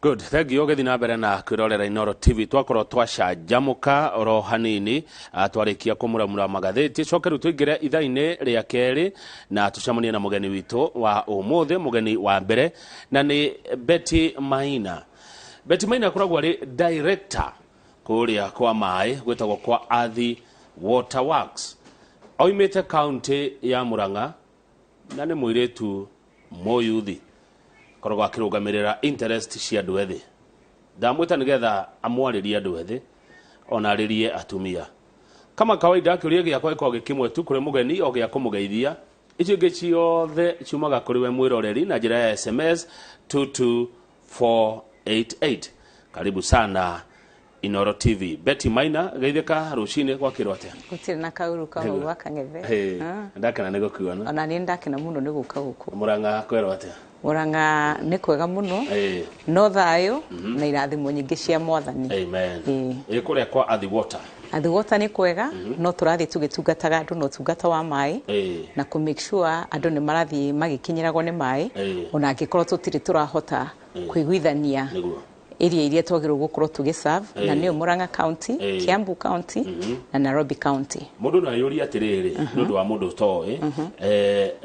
Good, thank you. Ũgĩthiĩ na mbere na kwĩrorera Inooro TV, twakorwo twacanjamũka oro hanini, twarĩkia kũmuramura magathĩti. Coke rĩu tũingĩre ithaa-inĩ rĩa kerĩ na tũcemanie na mũgeni witũ wa ũmũthĩ, mũgeni wa mbere na nĩ Betty Maina. Betty Maina akoragwo arĩ director kũrĩa kwa maĩ gwĩtagwo kwa Athi Water Works. Oimĩte kaunti ya Murang'a na nĩ mũirĩtu mũyuthi, koragwo akĩrũgamĩrĩra interest cia andũ ethĩ. Ndamwĩta nĩgetha amwarĩrie andũ ethĩ ona arĩrie atumia. Kama kawaida, kĩũria gĩakwa gĩkoragwo gĩ kĩmwe tu kũrĩ mũgeni, o gĩa kũmũgeithia. Icio ingĩ ciothe ciumaga kũrĩ we mwĩroreri na njĩra ya SMS 22488. Karibu sana Inooro TV. Betty Maina, geithĩka rũcinĩ, gwakĩrwo atĩa? Gũtirĩ na kauru kahau wa Kang'ethe. Hey, ndakena nĩ gũkuona. Ona niĩ ndakena mũno nĩ gũka gũkũ. Mũrang'a kwerwo atĩa? Mũrang'a nĩ kwega mũno. No thayũ na irathimo nyingĩ cia Mwathani. Amen. Ĩ kũrĩa kwa Athi Water? Athi Water nĩ kwega, no tũrathiĩ tũgĩtungataga andũ na ũtungata wa maĩ na kũ make sure andũ nĩ marathiĩ magĩkinyĩragwo nĩ maĩ, ona angĩkorwo tũtirĩ tũrahota kũiguithania area iria twagĩrĩirwo gũkorwo tũgĩ serve, na nĩyo Murang'a County, Kiambu County na Nairobi County. Mũndũ no eyũrie atĩrĩrĩ, nĩ ũndũ wa mũndũ ũtoĩ,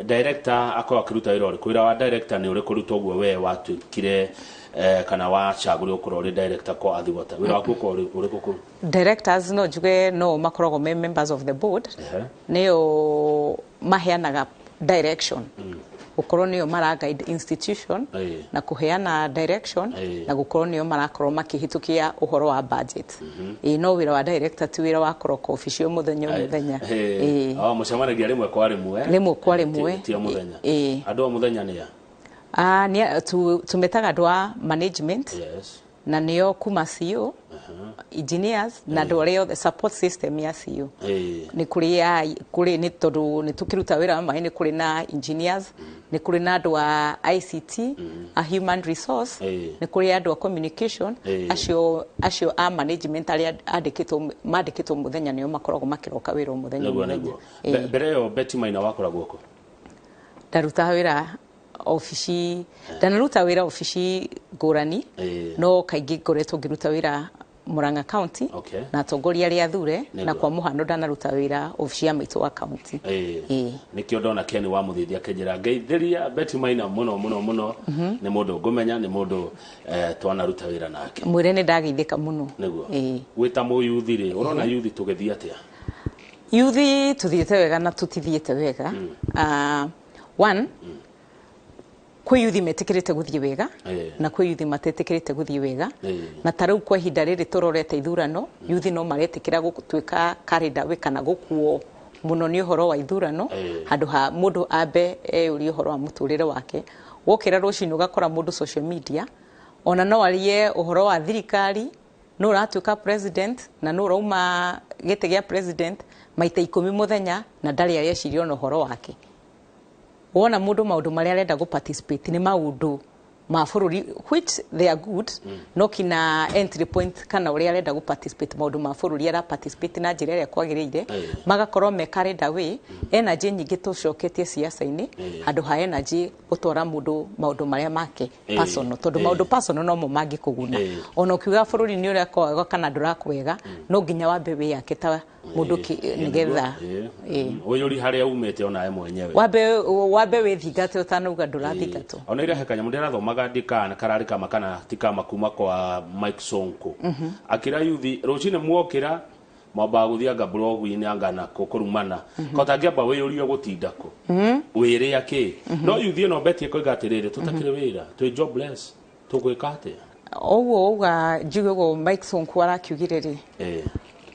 director akorwo akĩruta wĩra ũrĩkũ? Wĩra wa director nĩ ũrĩkũ rĩu toguo we watuĩkire, kana wacagũrirwo gũkorwo ũrĩ director kwa Athi Water? Wĩra waku ũkorwo ũrĩkũ kũu? Directors no njuge no makoragwo me members of the board, nĩo maheanaga direction, gũkorwo nĩo mara guide institution na kũheana direction, na gũkorwo nĩo marakorwo makĩhĩtũkia ũhoro wa budget. Ĩĩ, no wĩra wa director ti wĩra wa kũroka obici o mũthenya o mũthenya. Oh, mũcemanagia rĩmwe kwa rĩmwe? Rĩmwe kwa rĩmwe. Ti o mũthenya. Andũ o mũthenya nĩ a? Ah, tũmetaga andũ a management, na nĩo kuma CEO, engineers na andũ arĩa othe support system ya CEO. Nĩ kũrĩ ya kũrĩ nĩ tondũ nĩ tũkĩruta wĩra wa maĩ, nĩ kũrĩ na engineers, nĩ kũrĩ na andũ a ICT, a human resource, nĩ kũrĩ andũ a communication. Acio a management arĩa andĩkĩtwo mandĩkĩtwo mũthenya nĩo makoragwo makĩroka wĩra o mũthenya o mũthenya. Mbere ĩyo, Betty Maina, wakoragwo kũ? Ndarutaga wĩra obici, ndanaruta wĩra obici ngũrani, no kaingĩ ngoretwo ngĩruta wĩra Murang'a County na atongoria arĩa athure, na kwa mũhano ndanaruta wĩra obici ya maitũ wa county. Nĩkĩo ndona Ken wa Mũthithia akĩnjĩra ngeithĩria Betty Maina mũno mũno mũno, nĩ mũndũ ngũmenya, nĩ mũndũ twanaruta wĩra nake. Mwĩre nĩ ndageithĩka mũno. Nĩguo. Wĩ ta mũyuthi rĩ, ũrona yuthi tũgĩthiĩ atĩa? Yuthi tũthiĩte wega na tũtithiĩte wega. Ah, one, kwĩ yuthi metĩkĩrĩte gũthiĩ wega na kwĩ yuthi matetĩkĩrĩte gũthiĩ wega. Na ta rĩu kwa ihinda rĩrĩ tũrorete ithurano, yuthi no maretĩkĩra gũtuĩka carried away kana gũkuo mũno nĩ ũhoro wa ithurano, handũ ha mũndũ ambe eyũrie ũhoro wa mũtũrĩre wake. Wokĩra rũcinĩ ũgakora mũndũ social media, ona no arie ũhoro wa thirikari, nũ ũratuĩka president na nũ ũrauma gĩtĩ gĩa president maita 10 mũthenya, na ndarĩ areciria ona ũhoro wake. Wona mũndũ maũndũ marĩa arenda gũ participate nĩ maũndũ ma bũrũri, which they are good, no kina entry point kana ũrĩa arenda gũ participate maũndũ ma bũrũri, ara participate na njĩra ĩrĩa kwagĩrĩire, magakorwo me carried away. Energy nyingĩ tũcoketie siasa-inĩ handũ ha energy gũtwara mũndũ maũndũ marĩa make personal, tondũ maũndũ personal nomo mangĩkũguna. Ona ũkiuga bũrũri nĩ ũrakwega kana ndũrakwega, no nginya wambe wĩyake ta mũndũ nĩgetha Ũyũri harĩa umĩte onawe mwenyewe. Wambe wĩthingate ũtanauga ndũrathingatwo. Ona ira he kanyamũ ndĩrathomaga, ndikana kararĩ kama kana ti kama, kuma kwa Mike Sonko, akĩra yuthi rũcinĩ muokĩra mwambaga gũthiĩ anga blog-inĩ anga nako kũrumana, kotangĩamba wĩyũrie gũtinda kũ wĩrĩ akĩ. No yuthi ĩno Betty ĩkoiga atĩrĩrĩ, tũtakĩrĩ wĩra, twĩ jobless, tũgwĩka atĩa? Ũguo uga njuge ũguo Mike Sonko arakiugire rĩ,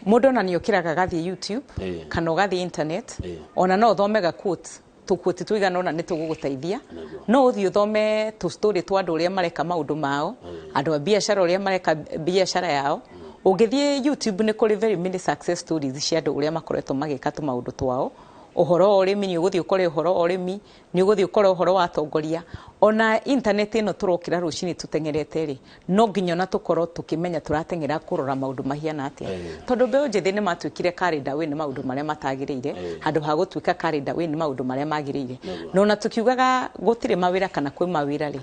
mũndũ ona nĩ ũkĩraga agathiĩ YouTube kana ũgathiĩ internet, ona no ũthome ga quote, tũquote tũigana ũna nĩ tũgũgũteithia. No ũthiĩ ũthome tũ story twa andũ ũrĩa mareka maũndũ mao, andũ a biacara ũrĩa mareka biacara yao. Ũngĩthiĩ YouTube nĩ kũrĩ very many success stories cia andũ ũrĩa makoretwo magĩka tũmaũndũ twao. Ũhoro wa ũrĩmi nĩ ũgũthiĩ ũkore ũhoro wa ũrĩmi, nĩ ũgũthiĩ ũkore ũhoro wa atongoria. Ona internet ĩno tũrokĩra rũcinĩ tũteng'erete rĩ, no nginya ona tũkorwo tũkĩmenya tũrateng'era kũrora maũndũ mahiana atĩa, tondũ mbeũ njĩthĩ nĩ matuĩkire carried away nĩ maũndũ marĩa matagĩrĩire handũ ha gũtuĩka carried away nĩ maũndũ marĩa magĩrĩire. Na ona tũkiugaga gũtirĩ mawĩra kana kwĩ mawĩra rĩ,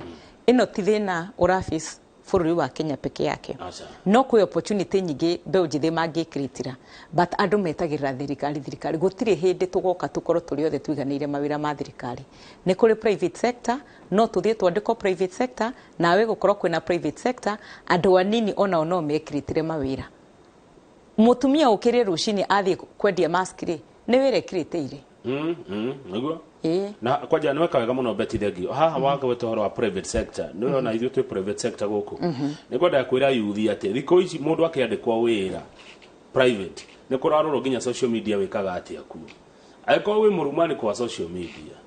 ĩno ti thĩna ũraface Bũrũri wa Kenya peke yake. Aca. No kwĩ opportunity nyingĩ mbeũ njĩthĩ mangĩkritira, but andũ metagĩrĩra thirikari. Thirikari gũtirĩ hĩndĩ tũgoka tũkorwo tũrĩ othe tũiganĩire mawĩra ma thirikari. Nĩ kũrĩ private sector, no tũthiĩ twandĩkwo private sector, nawe gũkorwo kwĩna private sector, andũ anini onao no mekritire mawĩra. Mũtumia ũkĩrĩ rũcinĩ athiĩ kwendia mask rĩ, nĩ wĩra ekritĩire. Niguo. Ĩĩ. Na kwanja nĩ weka wega mũno, Betty, thengio haha wagweta ũhoro wa private sector. Nĩ ũrona ithuĩ twĩ private sector gũkũ, nĩ kwendaga kwĩra yuthi atĩ thikũ ici mũndũ akĩandĩkwo wĩra private nĩ kũrarorwo nginya social media wĩkaga atĩa kuo. Angĩkorwo wĩ mũrumani kwa social media,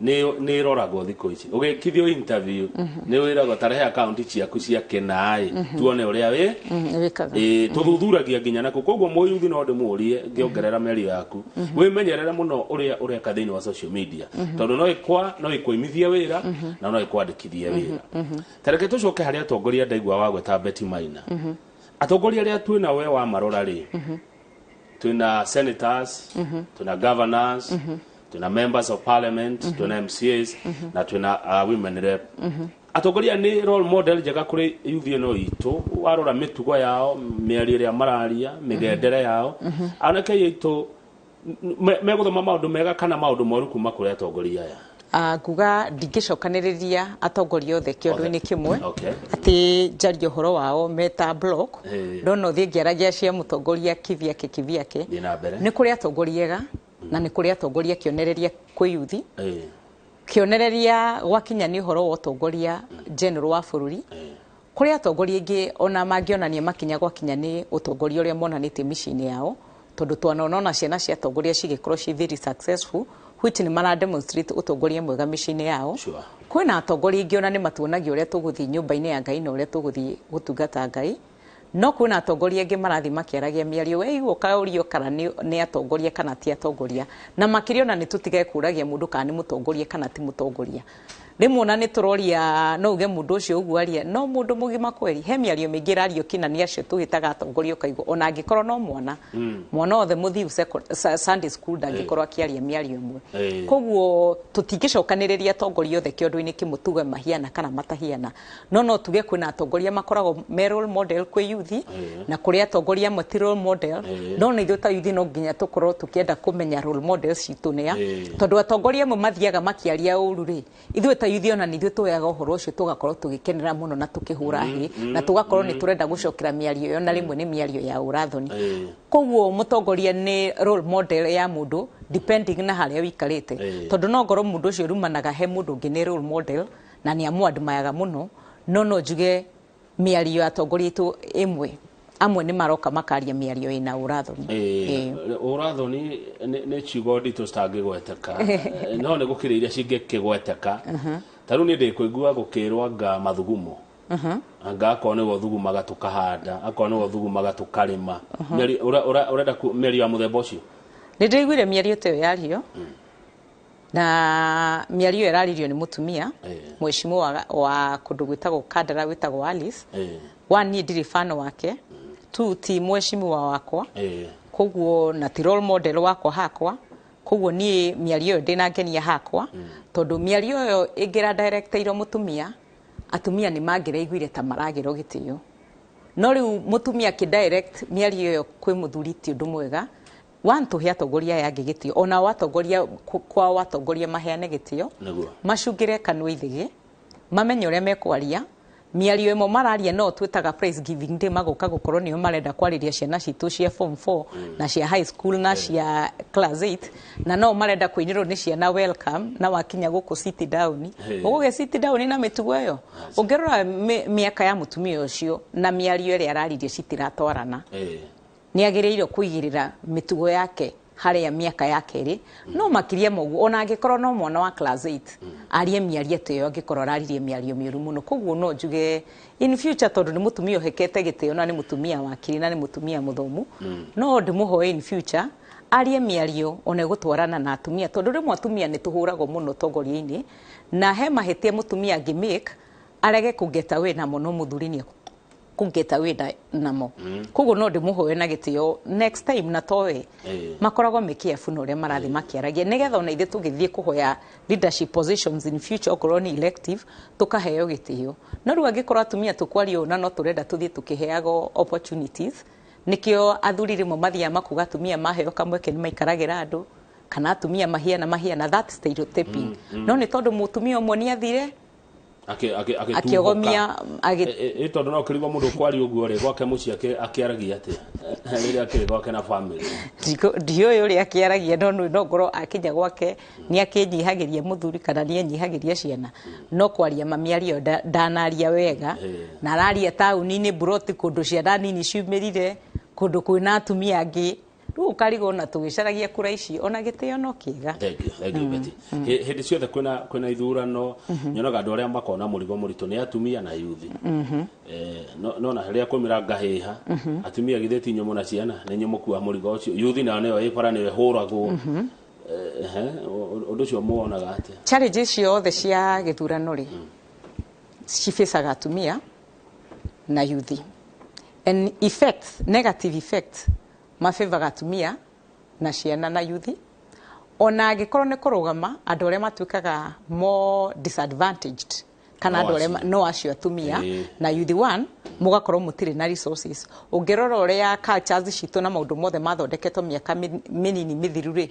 nĩ ĩroragwo thikũ ici. Ũgĩkithio interview nĩ wĩragwo tarehe account ciaku cia kĩnaĩ tuone ũrĩa wĩ Wĩkaga. Ĩĩ, tũthuthuragia nginya nakuo. Koguo mũyuthi no ndĩmũrie, ngĩongerera mĩario yaku, wĩmenyerere mũno ũrĩa ũreka thĩinĩ wa social media, tondũ no ĩkwa no ĩkũimithie wĩra na no ĩkwandĩkithie wĩra. Ta reke tũcoke harĩ atongoria. Ndaigua wagweta Betty Maina. Atongoria arĩa twĩna, we wamarora rĩ, twĩna senators, twĩna governors, twĩna members of parliament, twĩna MCAs na twĩna women rep. Atongoria nĩ role model njega kũrĩ youth ĩno itũ? Warora mĩtugo yao, mĩario ĩrĩa mararia, mĩgendere yao, anake aitũ megũthoma maũndũ mega kana maũndũ moru kuma kũrĩ atongoria aya? Nguga ndingĩcokanĩrĩria atongoria othe kĩondo-inĩ kĩmwe atĩ njarie ũhoro wao meta block. Ndona ũthiĩ ngĩaragia cia mũtongoria kivyake kivyake. Thiĩ na mbere. Nĩ kũrĩ atongoria ega na nĩ kũrĩ atongoria kĩonereria kwĩ yuthi. Kĩonereria gwakinya nĩ ũhoro wa ũtongoria general wa bũrũri, kũrĩ atongoria aingĩ ona mangĩonania makinya gwakinya nĩ ũtongoria ũrĩa monanĩtie mĩciĩ-inĩ yao, tondũ twanona ona ciana cia atongoria cigĩkorwo ci very successful, which nĩ mara demonstrate ũtongoria mwega mĩciĩ-inĩ yao. Kwĩna atongoria aingĩ ona nĩ matuonagia ũrĩa tũgũthiĩ nyũmba-inĩ ya Ngai na ũrĩa tũgũthiĩ gũtungata Ngai, no kwĩna atongoria angĩ marathiĩ makĩaragia mĩario weigua ũkaũrio kana nĩ atongoria kana ti atongoria. Na makĩria ona nĩ tũtige kũragia mũndũ kana nĩ mũtongoria kana ti mũtongoria. Rĩmwe ona nĩ tũroria, no uge mũndũ ũcio ũguo aria no mũndũ mũgima kweri. He mĩario mĩingĩ ĩrario kina nĩ acio tũgĩtaga atongoria, ũkaigua ona angĩkorwo no mwana wothe mũthiu Sunday school ndangĩkorwo akĩaria mĩario ĩmwe. Koguo tũtingĩcokanĩrĩria atongoria othe kĩondo-inĩ kĩmwe tuge mahiana kana matahiana, no tuge kwĩna atongoria makoragwo me role model kwĩ yuthi na kũrĩ atongoria amwe ti role model. No nĩ ithuĩ ta yuthi no nginya tũkorwo tũkĩenda kũmenya role models citũ nĩa, tondũ atongoria amwe mathiaga makĩaria ũru rĩ, ithuĩ ta yuthi ona nĩ ithuĩ tuoyaga ũhoro ũcio tũgakorwo tũgĩkenera mũno na tũkĩhũra hĩ na tũgakorwo nĩ tũrenda gũcokera mĩario ĩyo, na rĩmwe nĩ mĩario ya ũrathoni. Koguo mũtongoria nĩ role model ya mũndũ depending na harĩa wĩikarĩte, tondũ no ngorwo mũndũ ũcio rumanaga he mũndũ ũngĩ nĩ role model na nĩ amũ-admire mũno. No njuge mĩario ya atongoria aitũ ĩmwe amwe nĩ maroka makaria mĩario ĩna ũrathoni. Ũrathoni nĩ ciugo nditũ citangĩgweteka, no nĩ gũkĩrĩ iria cingĩkĩgweteka. Ta rĩu niĩ ndĩkũigua gũkĩrwo anga mathugumo, anga akorwo nĩwe ũthugumaga tũkahanda, akorwo nĩwe ũthugumaga tũkarĩma. Ũrenda mĩario ya mũthemba ũcio? Nĩ ndĩiguire mĩario ta ĩyo yario, na mĩario ĩyo ĩraririo nĩ mũtumia mheshimiwa wa kũndũ gwĩtagwo Kandara gwĩtagwo Alice. One, niĩ ndirĩ fan wake. Two, ti mheshimiwa wakwa, koguo na ti role model wakwa hakwa. Koguo niĩ mĩario ĩyo ndĩnangenia hakwa, tondũ mĩario ĩyo ĩngĩra directeirwo mũtumia, atumia nĩ mangĩraiguire ta maragĩrwo gĩtĩo. No rĩu mũtumia akĩ direct mĩario ĩyo kwĩ mũthuri ti ũndũ mwega. One, tũhe atongoria aya angĩ gĩtĩo, onao atongoria kwao atongoria maheane gĩtĩo, macungĩre kanua ithĩgĩ, mamenye ũrĩa mekwaria. Mĩario ĩmwe mararia no twĩtaga prize giving day, magoka gũkorwo nĩo marenda kwarĩria ciana citũ cia form 4 na cia high school na cia class 8, na no marenda kũinĩrwo nĩ ciana welcome, na wakinya gũkũ sit down. Ũgũgĩ sit down na mĩtugo ĩyo. Ũngĩrora mĩaka ya mũtumia ũcio na mĩario ĩrĩa araririe citiratwarana. Nĩ agĩrĩirwo kũigĩrĩra mĩtugo yake harĩa mĩaka yake ĩrĩ. No makĩria ma ũguo, ona angĩkorwo no mwana wa class 8 arie mĩario ta ĩyo, angĩkorwo araririe mĩario mĩũru mũno. Koguo no njuge in future, tondũ nĩ mũtumia ũhekete gĩtĩo na nĩ mũtumia wakiri na nĩ mũtumia mũthomu, no ndĩmũhoe in future arie mĩario ona ĩgũtwarana na atumia, tondũ rĩmwe atumia nĩ tũhũragwo mũno tongoria-inĩ, na he mahĩtia mũtumia angĩ make arege kũ get away namo, no mũthuri nĩ Kũ get away namo. Koguo no ndĩmũhoe na gĩtĩo next time na towe makoragwo me careful na ũrĩa marathiĩ makĩaragia, nĩgetha ona ithuĩ tũgĩthiĩ kũhoya leadership positions in future, okorwo nĩ elective, tũkaheo gĩtĩo. No rĩu angĩkorwo atumia tũkwaria ũũ na no tũrenda tũthiĩ tũkĩheagwo opportunities, nĩkĩo athuri rĩmwe mathiaga makuga atumia maheo kamweke nĩ maikaragĩra andũ, kana atumia mahiana mahiana, that stereotyping. No nĩ tondũ mũtumia ũmwe nĩ athire akĩogomia. Ĩ tondũ no kĩrigwo mũndũ ũkwaria ũguo rĩ, gwake mũciĩ akĩaragia atĩa rĩrĩa akĩrĩ gwake na family? Ndiũĩ ũrĩa akĩaragia, no no ngorwo akinya gwake nĩ akĩnyihagĩria mũthuri kana nĩ enyihagĩria ciana. No kwaria mamiario ndanaria wega na araria taũni-inĩ mburoti, kũndũ ciana nini ciumĩrire, kũndũ kwĩna atumia angĩ. Rĩu ũkarigwo na tũgĩcaragia kura ici ona gĩtĩo no kĩega. Thank you, thank you, Betty. Hĩndĩ ciothe kwĩna ithurano, nyonaga andũ arĩa makoragwo na mũrigo mũritũ nĩ atumia na yuthi. No na rĩrĩa kwaumĩra ngahĩha, atumia githĩ ti inyuĩ mũna ciana, nĩ inyuĩ mũkuaga mũrigo ũcio. Yuthi nayo nĩyo ĩ bara, nĩyo ĩhũragwo. Ũndũ ũcio muonaga atĩa? Challenges ciothe cia gĩthurano rĩ, cibacaga atumia na yuthi, and effects, negative effects, mabĩvaga atumia na ciana na yuthi. Ona angĩkorwo nĩ kũrũgama, andũ arĩa matuĩkaga more disadvantaged kana No andũ arĩa acio. No acio atumia na yuthi. One, mũgakorwo mũtirĩ na resources. Ũngĩrora ũrĩa cultures citũ na maũndũ mothe mathondeketwo mĩaka mĩnini mĩthiru rĩ,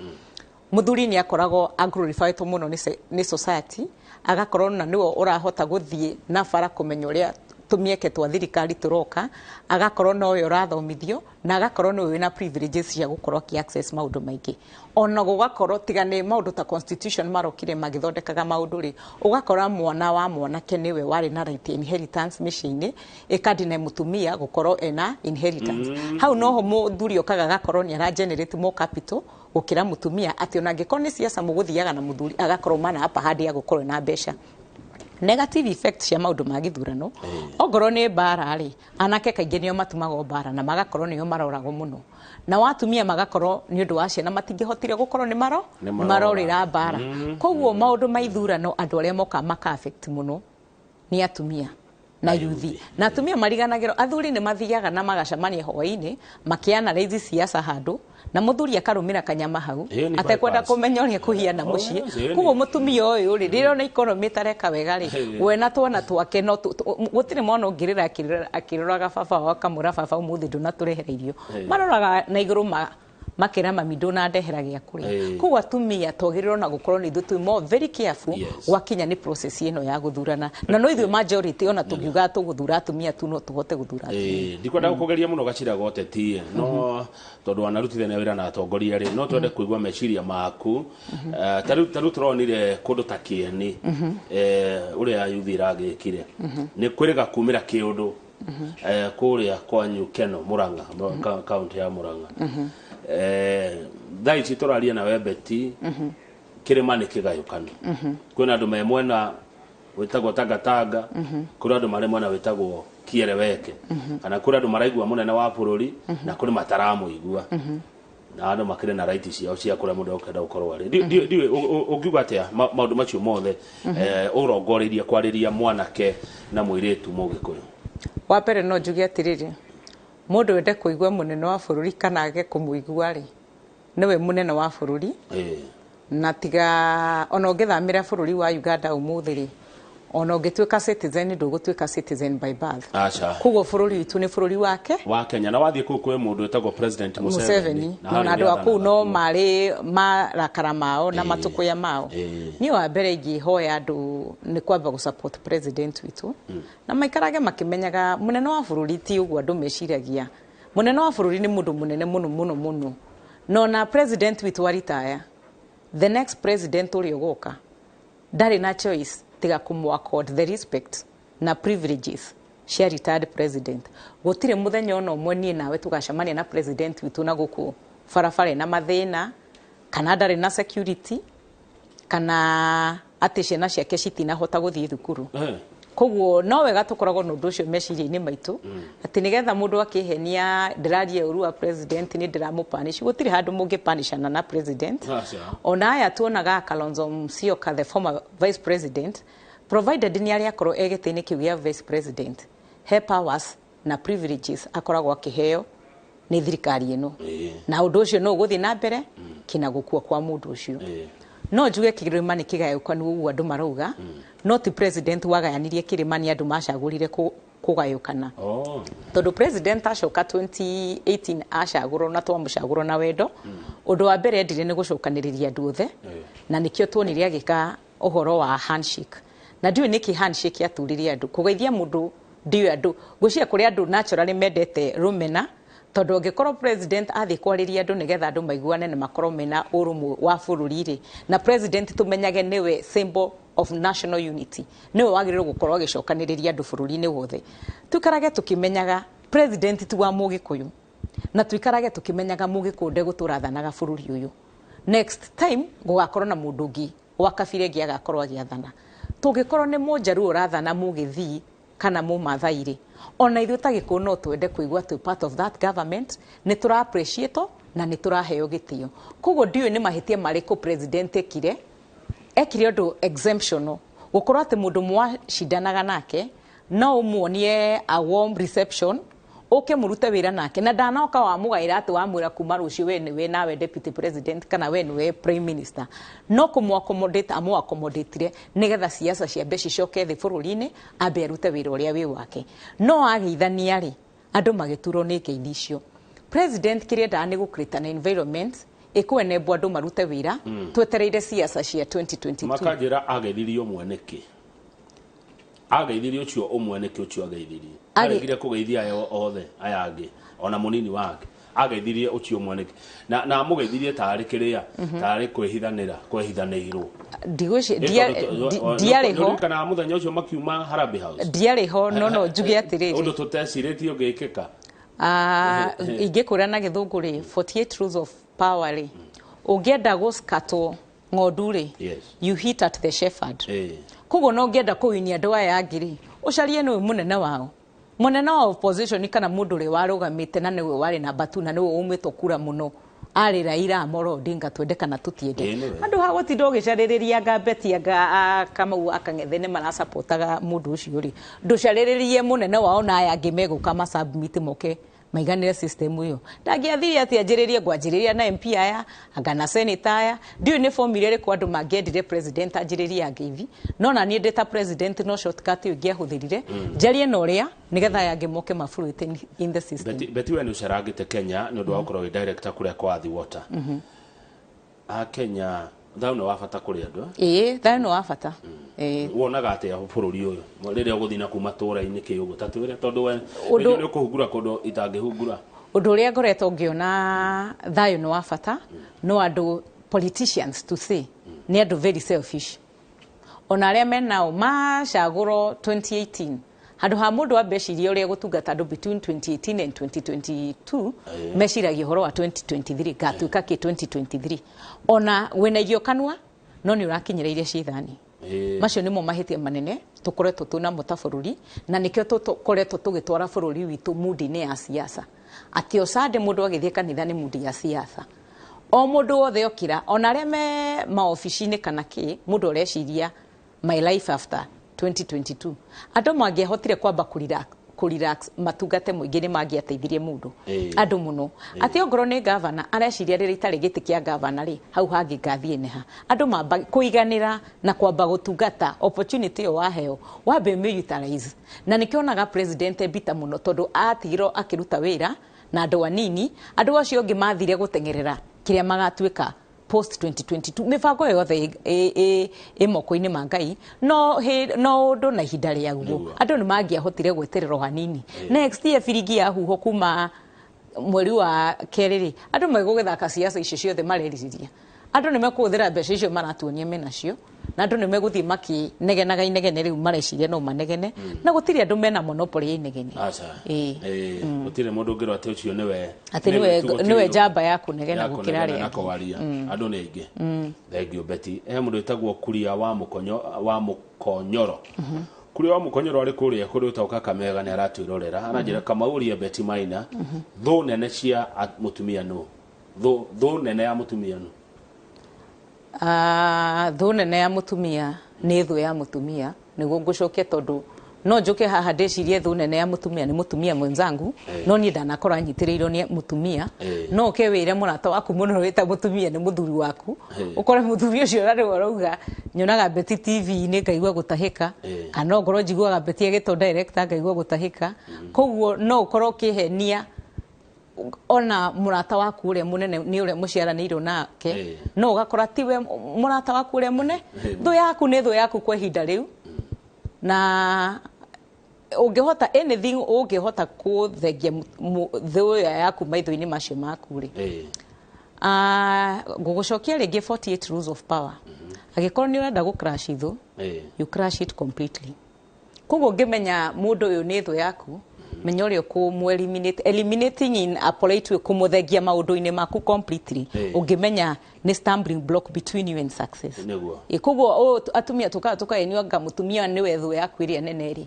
mũthuri nĩ akoragwo aglorified mũno nĩ society, agakorwo na nĩwe ũrahota gũthiĩ na bara kũmenya ũrĩa tũmĩeke twa thirikari tũroka, agakorwo nowe ũrathomithio na agakorwo nĩwe wĩna privileges cia gũkorwo akĩ access maũndũ maingĩ. Ona gũgakorwo tiga nĩ maũndũ ta constitution marokire magĩthondekaga maũndũ rĩ, ũgakora mwana wa mwanake nĩwe warĩ na right ya inheritance mĩciĩ-inĩ, ĩkadina mũtumia gũkorwo ena inheritance. Hau noho mũthuri okaga agakorwo nĩ ara generate more capital gũkĩra mũtumia, atĩ ona angĩkorwo nĩ siasa mũgũthiaga na mũthuri, agakorwo mana upper hand ya gũkorwo na mbeca. Negative effect cia maũndũ ma gĩthurano, ongorwo nĩ mbara rĩ, anake kaingĩ nĩo matumagwo mbara na magakorwo nĩo maroragwo mũno, nao atumia magakorwo nĩ ũndũ wa ciana matingĩhotire gũkorwo nĩ maro Nĩ nĩ marora. Marorĩra mbara. Koguo maũndũ ma ithurano, andũ arĩa moka maka affect mũno nĩ atumia na yuthi. Na atumia mariganagĩrwo, athuri nĩ mathiaga na magacemania hwaĩ-inĩ makĩanalyze siasa handũ, na mũthuri akarũmĩra kanyama hau Ĩĩ, nĩ atekwenda bypass. kũmenya ũrĩa kũhiana Oh, mũciĩ. yes, ĩĩ, Koguo mũtumia ũyũ rĩ, rĩrĩa ona economy ĩtareka wega rĩ, we na twana twake no gũtirĩ mwana ũngĩrĩra akĩroraga baba wao akamwĩra, "Baba, ũmũthĩ ndũnatũrehera irio." Maroraga na igũrũ makĩra mami, "Ndũnandehera gĩa kũrĩa." Koguo atumia twagĩrĩirwo na gũkorwo nĩ ithuĩ twĩ more very careful gwakinya nĩ process ĩno ya gũthurana, na no ithuĩ majority. Ona tũngiuga tũgũthura atumia tu, no tũhote gũthura atumia. Ĩĩ, ndikwenda gũkũgeria mũno gacira ga ũteti, no tondũ wanarutithania wĩra na atongoria rĩ, no twende kũigua meciria maku. Ta rĩu tũronire kũndũ ta Kĩeni, ũrĩa yuthi ĩragĩkire, nĩ kwĩrĩga kumĩra kĩũndũ kũrĩa kwanyu Keno, Murang'a, kaunti ya Murang'a. Thaa ici tũraria nawe Beti, kĩrĩma nĩ kĩgayũkanu. Kwĩna andũ me mwena wĩtagwo Tangatanga, kũrĩ andũ marĩ mwena wĩtagwo Kiereweke, kana kũrĩ andũ maraigua mũnene wa bũrũri na kũrĩ mataramũigua, na andũ makĩrĩ na right ciao cia kũrĩa mũndũ akenda gũkorwo arĩ. Ndiũĩ ũngiuga atĩa maũndũ macio mothe, ũrongoreirie kwarĩria mwanake na mũirĩtu Mũgĩkũyũ? Wa mbere no njuge atĩrĩrĩ, mũndũ wende kũigua mũnene wa bũrũri kana age kũmũigua rĩ, nĩwe mũnene wa bũrũri. Na tiga ona ũngĩthamĩra bũrũri wa Uganda ũmũthĩ rĩ, ona ũngĩtuĩka citizen, ndũgũtuĩka citizen by birth. Aca. Koguo bũrũri witũ nĩ bũrũri wake wa Kenya, na wathiĩ kũu kwĩ mũndũ wĩtagwo President Museveni. Museveni. Na na harĩa andũ a kũu no nĩathanaga kuo. Marĩ marakara mao na matũkũya mao. Niĩ wa mbere ingĩhoya andũ nĩ kwamba gũ support president witũ na maikarage makĩmenyaga mũnene wa bũrũri ti ũguo andũ meciragia. Mũnene wa bũrũri nĩ mũndũ mũnene mũno mũno mũno, na ona president witũ wa retire, the next president ũrĩa ũgoka ndarĩ na choice tiga kũmũ accord the respect na privileges cia retired president. Gũtirĩ mũthenya ona ũmwe niĩ nawe tũgacemania na president witũ na gũkũ barabara ĩna mathĩna, kana ndarĩ na security, kana atĩ ciana ciake citinahota gũthiĩ thukuru. Koguo no wega tũkoragwo na ũndũ ũcio meciria-inĩ maitũ, atĩ nĩgetha mũndũ akĩhenia ndĩraria ũru wa president, nĩ ndĩramũpanish. Gũtirĩ handũ mũngĩpanishana na president. Aca. Ona aya tuonaga Kalonzo Musyoka, the former vice president, provided nĩ arĩa akorwo e gĩtĩ-inĩ kĩu gĩa vice president, he powers. Na privileges akoragwo akĩheo nĩ thirikari ĩno, na ũndũ ũcio no ũgũthiĩ na mbere kina gũkua kwa mũndũ ũcio. No njuge kĩrĩma nĩ kĩgayũkanu ũguo andũ marauga, no ti president wagayanirie kĩrĩma, nĩ andũ macagũrire kũgayũkana. Tondũ president acoka 2018 acagũrwo na twamũcagũrwo na wendo, ũndũ wa mbere endire nĩ gũcokanĩrĩria andũ othe, na nĩkĩo tuonire agĩka ũhoro wa handshake. Na ndiũĩ nĩkĩ handshake yaturirie andũ kũgeithia mũndũ. Ndiũĩ andũ ngwĩciria kũrĩ andũ naturally mendete rũmena, tondũ angĩkorwo president athiĩ kwarĩria andũ nĩgetha andũ maiguane na makorwo mena ũrũmwe wa bũrũri rĩ, na president tũmenyage nĩwe symbol of national unity, nĩwe wagĩrĩirwo gũkorwo agĩcokanĩrĩria andũ bũrũri-inĩ wothe. Tũikarage tũkĩmenyaga president ti wa Mũgĩkũyũ, na tũikarage tũkĩmenyaga Mũgĩkũyũ ndegũtũra athanaga bũrũri ũyũ. Next time gũgakorwo na mũndũ ũngĩ wa kabira ĩngĩ agakorwo agĩathana. Tũngĩkorwo nĩ Mũnjaruo ũrathana, Mũgĩthii kana Mũmathai rĩ, ona ithuĩ ta Gĩkũyũ no twende kũigua twĩ part of that government, nĩ tũra appreciate na nĩ tũraheo gĩtĩo. Koguo ndiũĩ nĩ mahĩtia marĩkũ president ekire. Ekire ũndũ exemptional gũkorwo atĩ mũndũ mwacindanaga nake no ũmuonie a warm reception, ũke mũrute wĩra nake, na ndanoka wamũgaĩra atĩ wamwĩra kuma rũciũ we nĩwe nawe deputy president kana we nĩwe prime minister, no kũmũ accommodate amũ accommodate nĩgetha siasa ciambe cicoke thĩ bũrũri-inĩ, ambe arute wĩra ũrĩa wĩ wake. No ageithania rĩ, andũ magĩturwo nĩ ngeithi icio. President kĩrĩa endaga nĩ gũ create an environment ĩkwenembwo andũ marute wĩra twetereire siasa cia 2022. Makanjĩra ageithirie ũmwe nĩkĩ, ageithirie ũcio ũmwe nĩkĩ, ũcio ageithirie aregire kũgeithia aya othe aya angĩ, ona mũnini wake. Ageithirie ũcio ũmwe nĩkĩ na amũgeithirie tarĩ kĩrĩa tarĩ kwĩhithanĩra kwehithanĩirwo? Ndiarĩ ho. Kana mũthenya ũcio makiuma Harambee House. Ndiarĩ ho, no njuge atĩrĩrĩ, ũndũ tũtecirĩtie ũngĩkĩka. Ah, ingĩkwĩra na Gĩthũngũ rĩ, 48 rules of power rĩ, ũngĩenda gũskatwo ng'ondu rĩ, you hit at the shepherd. Koguo no ũngĩenda kũwinia andũ aya angĩ rĩ, ũcarie nĩwe mũnene wao, mũnene wa opposition kana mũndũ ũrĩa warũgamĩte na nĩwe warĩ namba 2 na nĩwe umĩtwo kura mũno arĩ Raila Amolo Odinga, twende kana tũtiende. Ĩĩ, nĩwe. Andũ ha gũtinda ũgĩcarĩrĩria anga Betty, anga Kamau akang'ethe nĩ maracapotaga mũndũ ũcio rĩ, ndũcarĩrĩrie mũnene wao na aya angĩ megũka masubmit moke maiganĩre system ĩyo. Ndangĩathire atĩ anjĩrĩrie ngwanjĩrĩria na MP aya anga na senator aya. Ndiũĩ nĩ formula ĩrĩkũ andũ mangĩendire president anjĩrĩrie angeithi, no na niĩ ndĩ ta president no shortcut ĩyo ingĩahũthĩrire, njarie na ũrĩa nĩgetha aya angĩ moke mafluate in the system. Betty, we nĩ ũcerangĩte Kenya nĩ ũndũ wa gũkorwo wĩ director kũrĩa kwa Athi Water. A Kenya thayũ nĩ wa bata kũrĩ andũ, eh? Ĩĩ, thayũ nĩ wa bata, ĩĩ. Wonaga atĩa bũrũri ũyũ rĩrĩa ũgũthiĩ na kuma tũra-inĩ kĩ ũguo? Ta twĩre, tondũ we nĩ ũkũhungura kũndũ itangĩhungura. Ũndũ ũrĩa ngoretwo ngĩona, thayũ nĩ wa bata, no andũ politicians to say nĩ andũ very selfish. Ona arĩa menao macagũrwo 2018, handũ ha mũndũ ambe ecirie ũrĩa gũtungata andũ between 2018 and 2022, meciragia ũhoro wa 2023, ngatuĩka kĩ 2023. Ona wĩna irio kanua no nĩ ũrakinyĩra iria ciĩ thani. Macio nĩmo mahĩtia manene tũkoretwo twĩnamo ta bũrũri, na nĩkĩo tũkoretwo tũgĩtwara bũrũri witũ mundi-inĩ ya siasa, atĩ o Sunday mũndũ agĩthiĩ kanitha nĩ mundi ya siasa. O mũndũ wothe okĩra, ona arĩa me maobici-inĩ kana kĩ, mũndũ areciria my life after 2022. Andũ mangĩahotire kwamba kũrelax matungate mũingĩ, nĩ mangĩateithirie mũndũ andũ mũno. Atĩ ongorwo nĩ gavana, areciria rĩrĩa itarĩ gĩtĩ kĩa gavana rĩ, hau hangĩ ngathiĩ nĩha. Andũ mamba kũiganĩra na kwamba gũtungata opportunity ĩyo waheo, wambe ũmĩ-utilize. Na nĩkĩo onaga president embita mũno, tondũ atigirwo akĩruta wĩra na andũ anini. Andũ acio angĩ mathire gũteng'erera kĩrĩa magatuĩka post 2022. Mĩbango yothe ĩ moko-inĩ ma Ngai, no ũndũ na ihinda rĩaguo. Andũ nĩ mangĩahotire gweterera o hanini. Next year biringi ya huho kuma mweri wa kerĩ rĩ, andũ megũgĩthaka siasa icio ciothe marerirĩria. Andũ nĩ mekũhũthĩra mbeca icio maratuonia menacio, na andũ nĩ megũthiĩ makĩnegenaga inegene rĩu mareciria no manegene, na gũtirĩ andũ mena monopoly ya inegene. Aca. Ĩĩ. Gũtirĩ mũndũ ũngĩrwo atĩ ũcio nĩwe atĩ nĩwe tu, gũtirĩ nĩwe njamba ya kũnegena ya gũkĩra kũnegena arĩa na angĩ. Kwaria andũ nĩ aingĩ. Thank you, Betty. He mũndũ wĩtagwo Kuria wa Mũkonyo, wa Mũkonyoro. Kuria wa Mũkonyoro arĩ kũrĩa kũrĩ ũtao Kakamega, nĩ aratwĩrorera. Aranjĩra Kamauria Betty Maina, thũ nene cia mũtumia nũ? Thũ nene ya mũtumia nũ? Ah, thũ nene ya mũtumia nĩ thũ ya mũtumia, nĩguo ngũcokia, tondũ No njuke haha ndĩcirie thũ nene ya mũtumia nĩ mũtumia mwenzangu, no niĩ ndanakorwo anyitĩrĩirwo nĩ mũtumia. No ũke wĩre mũrata waku mũno wĩta mũtumia nĩ mũthuri waku, ũkore mũthuri ũcio na rĩu arauga nyonaga Betty TV-inĩ ngaigua gũtahĩka, kana no ngorwo njiguaga Betty agĩtwo director ngaigua gũtahĩka. Koguo no ũkorwo ũkĩhenia ona mũrata waku ũrĩa mũnene nĩ ũrĩa mũciaranĩirwo nake, no ũgakora tiwe mũrata waku ũrĩa mũne. Thũ yaku nĩ thũ yaku kwa ihinda rĩu, na ũngĩhota anything ũngĩhota kũthengia thũ ĩyo yaku maitho-inĩ macio maku rĩ. Ngũgũcokia rĩngĩ 48 rules of power. Angĩkorwo nĩ ũrenda gũ crash thũ, you crash it completely. Koguo ũngĩmenya mũndũ ũyũ nĩ thũ yaku, menya ũrĩa ũkũmũ eliminate, eliminating in a polite way, kũmũthengia maũndũ-inĩ maku completely. Ũngĩmenya nĩ stumbling block between you and success. Koguo atumia tũkaga tũkahenio anga mũtumia nĩwe thũ yaku ĩrĩa nene rĩ,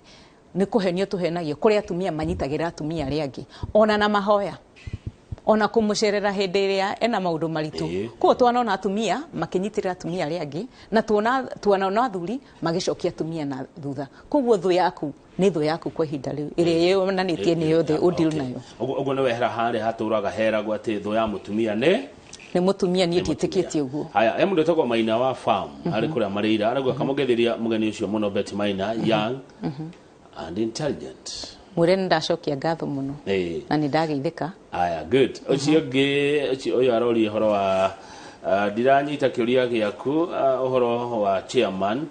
nĩ kũhenio tũhenagio. Kũrĩ atumia manyitagĩra atumia arĩa angĩ ona na mahoya, ona kũmũcerera hĩndĩ ĩrĩa ena maũndũ maritũ. Koguo twanona atumia makĩnyitĩrĩra atumia arĩa angĩ, na tuona athuri magĩcokia atumia na thutha. Koguo thũ yaku nĩ thũ yaku kwa ihinda rĩu ĩrĩa yonanĩtie nĩyo thĩ ũdeal nayo. Ũguo nĩ wehera harĩa hatũraga heragwo atĩ thũ ya mũtumia nĩ mũtumia. Niĩ ndiĩtĩkĩtie ũguo. Haya, he mũndũ wĩtagwo Maina wa farm arĩ kũrĩa Marĩira, arauga kamũgetheria mũgeni ũcio mũno, Betty Maina, young and intelligent. Mwĩre nĩ ndacokia ngatho mũno na nĩ ndageithĩka. Aya, good. Ũcio ũngĩ, ũcio ũyũ aroria ũhoro wa ndiranyita kĩũria gĩaku, ũhoro wa chairman.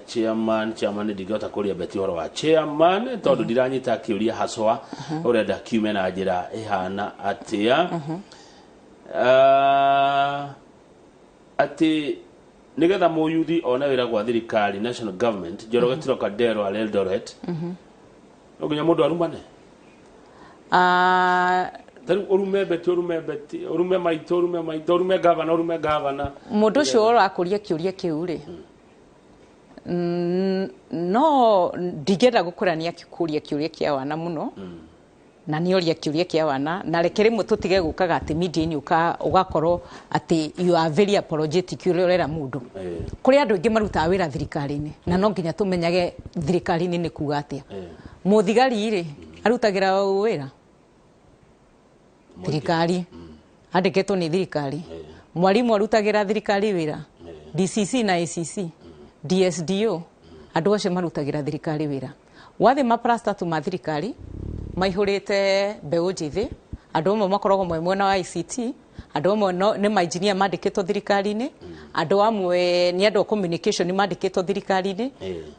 Chairman ndingĩhota kũria Betty ũhoro wa chairman tondũ ndiranyita kĩũria haswa ũrenda kiume na njĩra ĩhana atĩa. Atĩ nigetha mũyuthi one wĩra gwa thirikari, national government, Njoroge Trocadero arĩ Eldoret, no nginya mũndũ arumane? Tarĩu ũrume Betty, ũrume Betty, ũrume maitũ, ũrume maitũ, ũrume gavana, ũrume gavana. Mũndũ ũcio ũrakũria kĩũria kĩu rĩ, no ndingĩenda gũkũra nĩ akĩkũria kĩũria kĩa wana mũno, na nĩ oria kĩũria kĩa wana, na reke rĩmwe tũtige gũkaga atĩ media-inĩ ũgakorwo atĩ you are very apologetic ũrĩa ũrera mũndũ. Kũrĩ andũ aingĩ marutaga wĩra thirikari-inĩ, na no nginya tũmenyage thirikari-inĩ nĩ kuga atĩa. Mũthigari rĩ, arutagĩra wĩra thirikari, andĩkĩtwo nĩ thirikari. Mwarimu arutagĩra thirikari wĩra, DCC na ACC, DSDO, andũ acio marutagĩra thirikari wĩra. Wathiĩ maprastatu ma thirikari maihũrĩte mbeũ njĩthĩ, andũ amwe makoragwo me mwena wa ICT, andũ amwe nĩ mainjinia mandĩkĩtwo thirikari-inĩ, andũ amwe nĩ andũ a communication mandĩkĩtwo thirikari-inĩ.